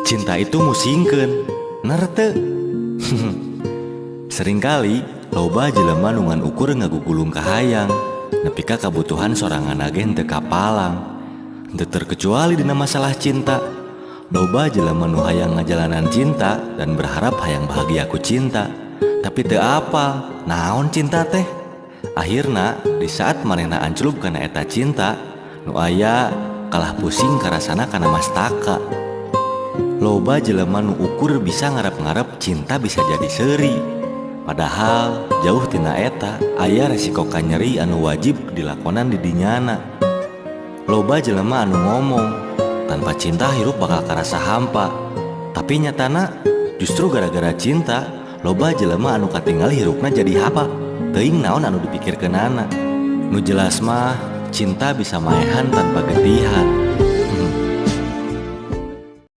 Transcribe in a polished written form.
Cinta itu musingkeun, bener teu? Seringkali loba jelema nu ngan ukur ngagugulung kahayang nepi ka kabutuhan sorangan ge henteu kapalang. Henteu terkecuali dina masalah cinta. Loba jelema nu hayang ngajalanan cinta dan berharap hayang bahagia ku cinta, tapi teu apal naon cinta teh. Akhirna di saat manehna anclub kana eta cinta, nu aya kalah pusing karasana kana mastaka. Loba jelema nu ukur bisa ngarep-ngarep cinta bisa jadi seuri. Padahal jauh tina eta aya resiko kanyeri anu wajib dilakonan di dinyana. Loba jelema anu ngomong tanpa cinta hirup bakal karasa hampa. Tapi nyatana justru gara-gara cinta loba jelema anu katinggal hirupna jadi hampa. Teuing naon anu dipikirkeunana. Nu jelas mah cinta bisa maehan tanpa getihan.